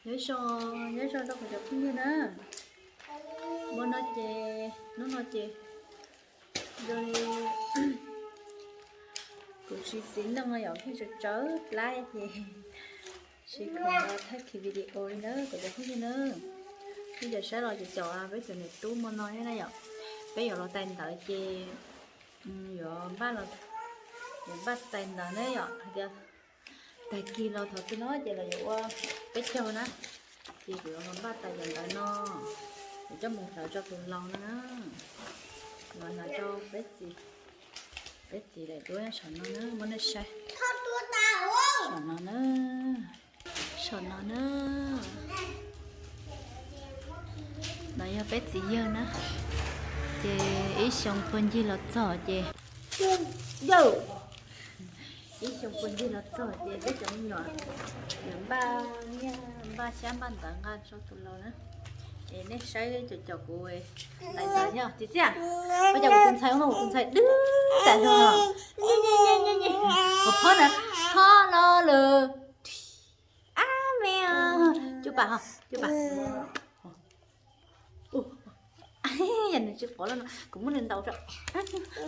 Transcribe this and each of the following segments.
Nyob zoo, nyob zoo rau kuv cov phooj ywg na. Hmo no ces, hnub no ces, zoo li kuv tsis txiv neej no yom, pheej tsawv tsawv plab ces tsis khoom los thaij kiag video li na kuv cov phooj ywg na. Nej cov saib los ces caum peb cov niam tub hmo no thiab na yom. Peb yuav los tais ntawv ces yuav npaj los, yuav npaj tais ntawv na yom, hais tias tag kis los thaum twg no ces los yuav ua peb caug na. Ces kuv yuav los npaj tais cov ntawv no, kuv coj mus hlawv rau tus laus no na. Los hlawv rau peb txiv, peb txiv daim duab saum no na, muab nej saib. Saum no na, saum no na. No yog peb txiv yawg na, ces ib xyoo puag ncig los txog ces, ib xyoo puag ncig los txog ces peb cov me nyuam yuav npaj nyiaj npaj xyab npaj ntawv nqa rau tus laus na. Es nej saib cov caum kuv tais ntawv thiab txiv txiaj, peb cov kuv tus ntxhais no, kuv tus ntxhais dwb tas zog. Ua phob na, phob lo lws. Ab me, cub pas ho, cub pas. Yog nws tsis pom los no kuv muab nws ntaus rau.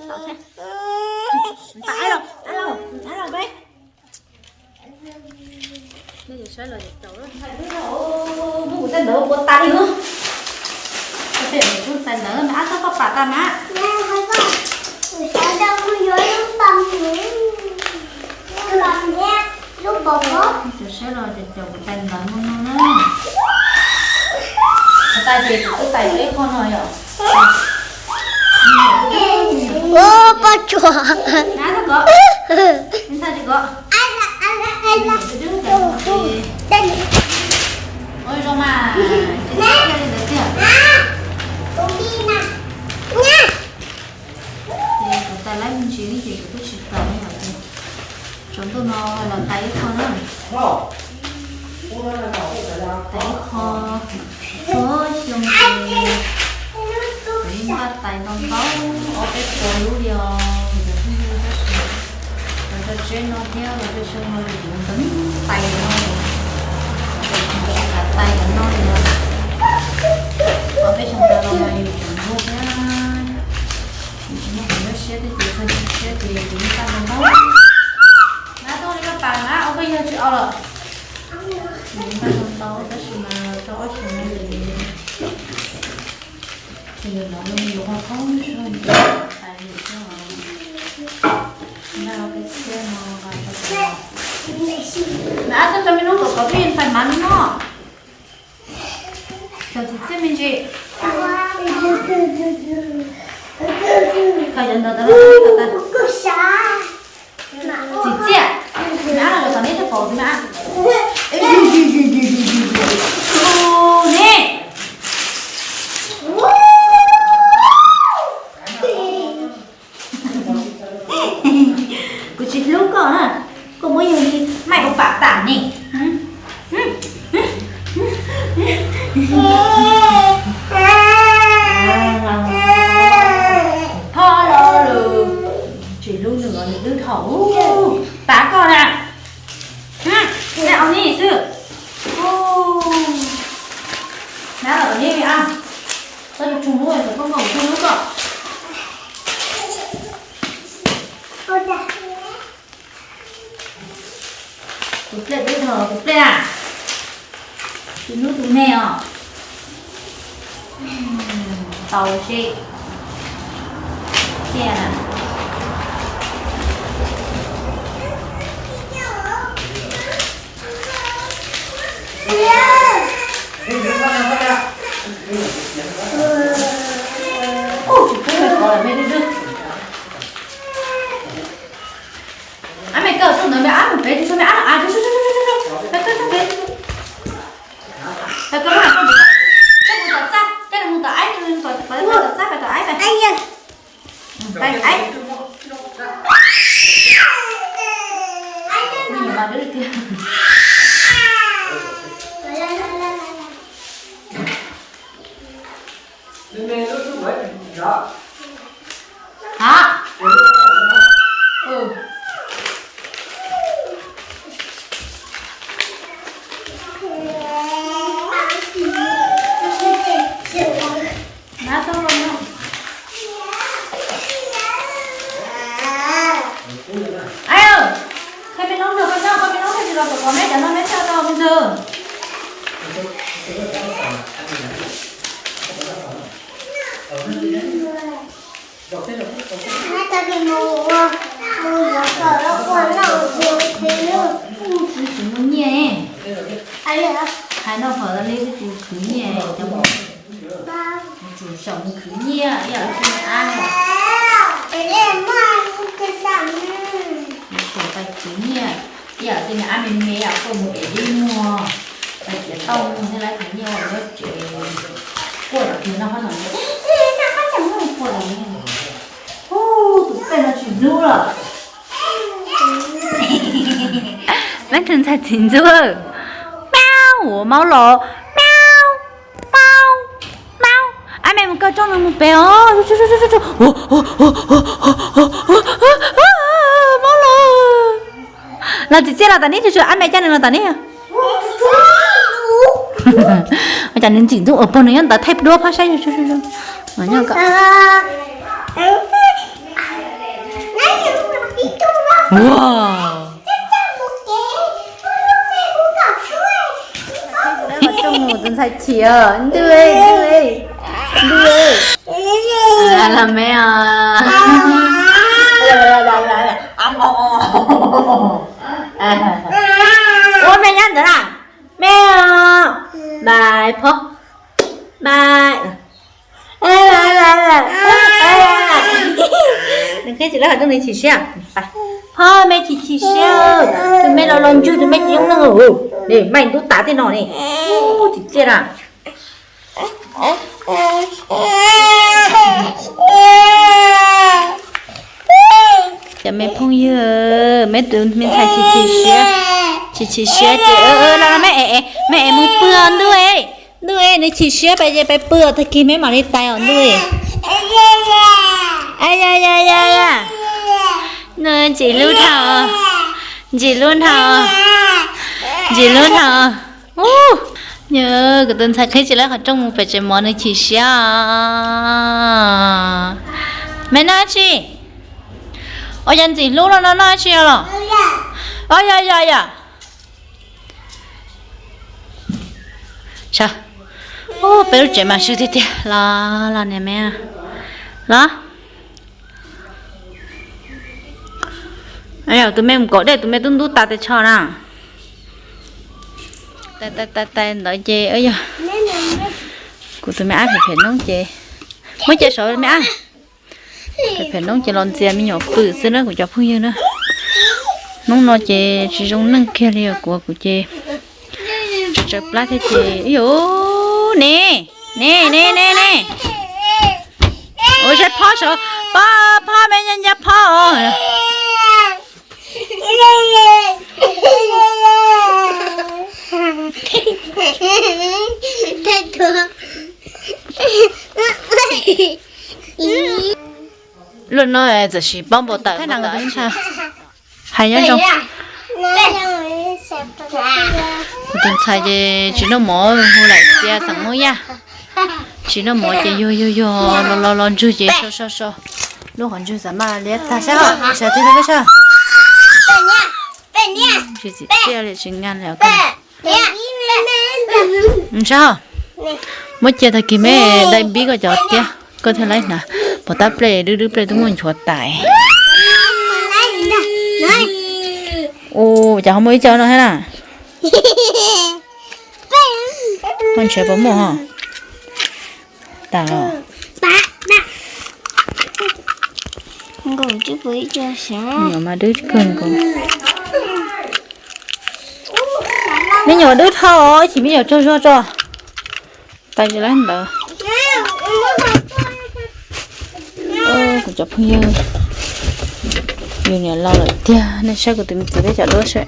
Ntaus thiab. Ntaus los, ntaus los, ntaus los peb. Nej saib los caum muab kuv tej ntawv ua tas li no. Tej ntawv ua tas ntawd mas ab txhob pom pam tas mas. Cov saib los ces caum kuv tais ntawv no no na. Kuv tais ces kuv twb tais tau ib qho no yom. Ua poj tsuas. Ntxhais tsis kov. Ua zoo mas, tsis txhob thiaj li ntawd tiag. Ces kuv tais lab me ntsis li ces kuv twb tsis tau li hais tias tsaus ntuj no los tais ib qho na. Tais ib qho, txhua xyoo ces kuv yeej npaj tais ntau ntau, ob peb puas lub li os. Los rau tsheb no thiab los rau xyoo no ces kuv ntxeev tais no, kuv xav tais cov no li os. Ob peb xyoo tas los mas yus tseem nquag thiab, yus tsis muaj qhov nyuaj siab thiab ces txog xyoo siab ces yus yeej npaj ntau ntau. Nab tuaj li koj pas na, ua koj yawg tsis au lawm. Yus yeej npaj ntau ntau tab sis mas tau ob xyoo no ces, ces yus hnov zoo yus ho thoob zog tais lus thiab os. Npaj ob peb txhiab no nqa rau. Nab txhob tso me nub kom kov peb yeej tais mav me nub. Cov txiv txiaj me ntsis. Koj cov ntawd tas, txiv txiaj. Nab los tom neb coj pom tus na. Ne. Kuv tsis hlub koj na, koj muab yog li maij ua pam tam ne. Phob lo lws, tsis hlub nws os, nws dwb dhau. Pam koj na. Neb au neb xwb. Nab los tom neb a. Txhob tsuag lub, txhob nkaus tsuag lub koj. Tus plej dwb dhau, tus plej a. Tus nub tus me os. Tau si. Xiaj na. Ub, tsis pub me kov lawm me dwb dwb. Ab me kawg tsuj ntawd me ab mus pem tsis tsuj me ab no a, tsuj tsuj tsuj tsuj tsuj tsuj. Pem kawg tsuj pem. Pem kawg mas, coj mus tom txaj, coj mus tom aib, tom txaj, pem tom aib pem. Pem aib. Me nyuam mas dwb tiag. Hả? Ừ. Ab, tau los no. Aib, qhia me noob nrog koj nyob, qhia me noob thiaj tsis los kom kov meb cov no meb thiaj tau me ntxwg. Kuv tsis muaj nyiaj, hais no kom li kuv khwv nyiaj cov, kuv tsum xyaum mus khwv nyiaj ib yam li tej niag ab no. Kuv tsum pais khwv nyiaj ib yam li tej niag ab me me os, koj mus ev dib muag, pais txiav tauj muag thiab lawv khwv nyiaj ua nyob tsev. Kuaj los tiag no qhov no, no qhov cas muaj kuaj los ne. Ub, tus pej no tsis hlub lawm. Leej twg ntxhais txiv ntxub? Maub, ua maub los, maub, maub, maub. Ab me mus kaw rooj nws mus pem os. Maub los. Los txiv txiaj los tas ne, tsuas tsuas ab me coj nws los tas ne. Ua cas nws ntxim ntxub ua pog nws nyob ntawd thaij duab phab saib. Nyob ko. Ua, tus ntxhais chim, ntuj, ntuj, ntuj. Los me os. Ua me nyob ntawd na. Me os. Bye phob. Bye. Nws qhib tsis laib qhov rooj, nws chim siab. Phob, me chim chim siab, tus me los los ntswg tus me tsis zoo neeg. Maim ntub tas tej no ne. Ub, txiv txiaj na. Cov me phooj ywg, me tus me ntxhais chim chim siab, chim chim siab ces los me, me es mus pw os ntuj. Ntuj, nws chim siab pais ces pais pw os, tag kis me mam li tais os ntuj. Ya ya ya ya, nws ntxim hlub dhau, ntxim hlub dhau, ntxim hlub dhau. Ub, kuv tus ntxhais qhib tsis laib qhov rooj mus pem tsev mov, nws chim siab. Me noj tsi? Ua cas ntxim hlub los no noj tsi los? O, yog yog yog. Peb lub tsev mas swb tiag tiag los los niam me los. Tus me mus kom dej, tus me tub ntub tas tes tsho na. Tais tais tais ntawd ces yog kuv tus me ab phem phem noob ces muab cia saud me ab. Phem phem noob ces los ntxias me nyuam pw xwb na kuv cov phooj ywg na. Hnub no ces tsis zoo neej kiag li os, kuv kuv ces tsaws plab thiab ces ib yam ne, ne ne ne ne. Ua zeb phob saud, phob phob me nyob nyob phob os. Lub no txawm sis paub npau taws. Hais nyob zoo. Kuv tus ntxhais ces tsis noj mov hu laim txias xeem Hmoob Yaj. Tsis noj mov ces yuag yuag yuag los los los ntswg ces so so so. Lub qhov ntswg xav maj liab tag sab, sawv twg no sab. Tsis txiv txiaj li tsis nqa li. Sab, muab cia tag kis me dai npib koj cov tiab, koj thiaj laib hnav. Pov tab plej dwb dwb plej twb muaj nchuav tais. Ua cas ho muaj ib co no thiab na? Koj ntshe puas muaj ho? Tas los. Me nyuam mas dwb kawg nkaus. Me nyuam dwb dhau, ib chim me nyuam tsaug zog tso. Tais tsis laib ntawd. Kuv cov phooj ywg, yus niam laus lawm tiag, nej saib kuv tus me txiv peb cov duab seb.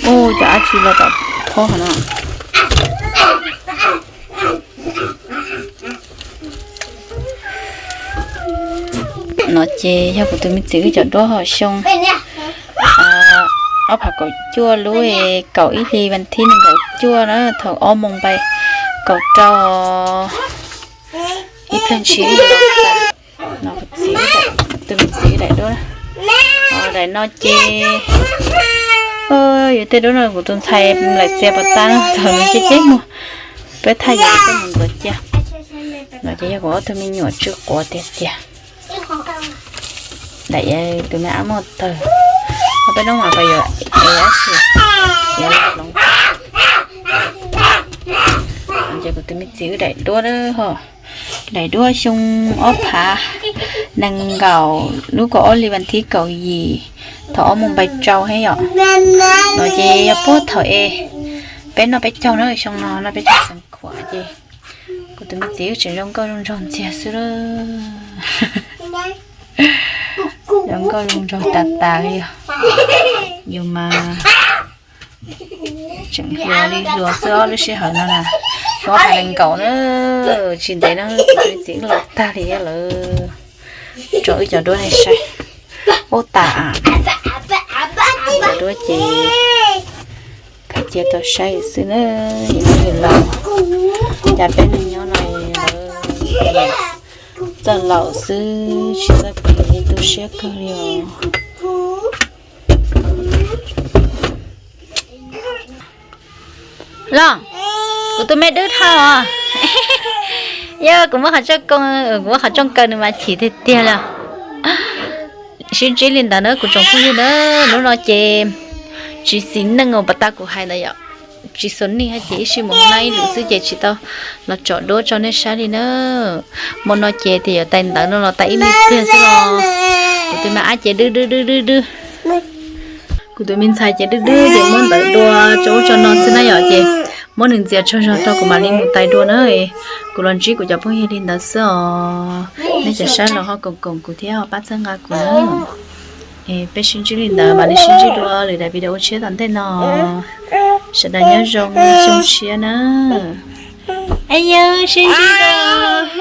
Ua cas dab tsi los tom phob hov no. No ces yog kuv tus me txiv wb cov duab hom xyoo. Ob phav kaum cuaj lub kaum ib hli vas thib nees nkaum cuaj na, thaum ob moos npaim kaum rau, ib pliag ntshis los tas. No, tus me txiv daim duab, daim no ces, yus tej duab no kuv tus ntxhais lawm txiav puas tas no, thaum nws ceb ceb muag, peb thaj yuav tej mus ntxuav cia. No ces yog kuv ob tug me nyuam tsw quav tiag tiag. Daim tus me ab muaj tawg, no peb noob mas pas yuav ev dab tsi, yuav hloov. Ces kuv tus me txiv wb daim duab ho, daim duab xyoo ob phav nees nkaum lub kaum ob hli vas thib kaum yim, thaum ob moos npaim rau thiab yom. No ces yog puag thaum es peb noj peb caug na, xyoo no noj peb caug xeev khuam ces kuv tus me txiv wb tseem zoo nkauj zoo nraug ntxiag xwb lawm. Zoo nkauj zoo nraug tas tas li os. Yus mas tseem hluas li hluas xwb, ob lub sij hawm no na, ob phav nees nkaum na, tsis ntev no kuv tus me txiv wb los tag li lawm. Tso wb cov duab nej saib, ub tas, cov duab ces khav cia tau saib xwb na, yus laus, cas peb neeg nyob no lawm, txawj laus xwb tsis txawj phem li, tu siab kawg li os. Los, kuv tus me dwb dhau os. Yog kuv muab qhov tsooj koo, kuv muab qhov tsooj kaw nws mas chim tiag tiag li. Sib ntsib li ntawd na kuv tsoom phooj ywg na, hnub no ces tsis xis neej uas pas tas kuv hais ntawd yom, tsis xis neej hab ces ib sij mus naj ib lwm xwb ces tsis tau los tsom duab tso nej saib li na. Hmo no ces tias yuav tais ntawv no los tais ib me pliag xwb los kuv tus me ab ces dwb dwb dwb dwb dwb, kuv tus me ntxhais ces dwb dwb ces muab ntawv dua tso ub tso no xwb na yom, ces muab nws ntxias tsaug zog tso kuv mam li mus tais dua na. Kuv los ntsib kuv cov phooj ywg li ntawd xwb os. Nej cov saib los ho koom koom kuv thiab ho pab txhawb nqa kuv na. Peb sib ntsib li ntawd mam li sib ntsib dua lwm daim video tshiab tom ntej no. Sawv daws nyob zoo, xyoo tshiab na. Aib yawg, sib ntsib dua.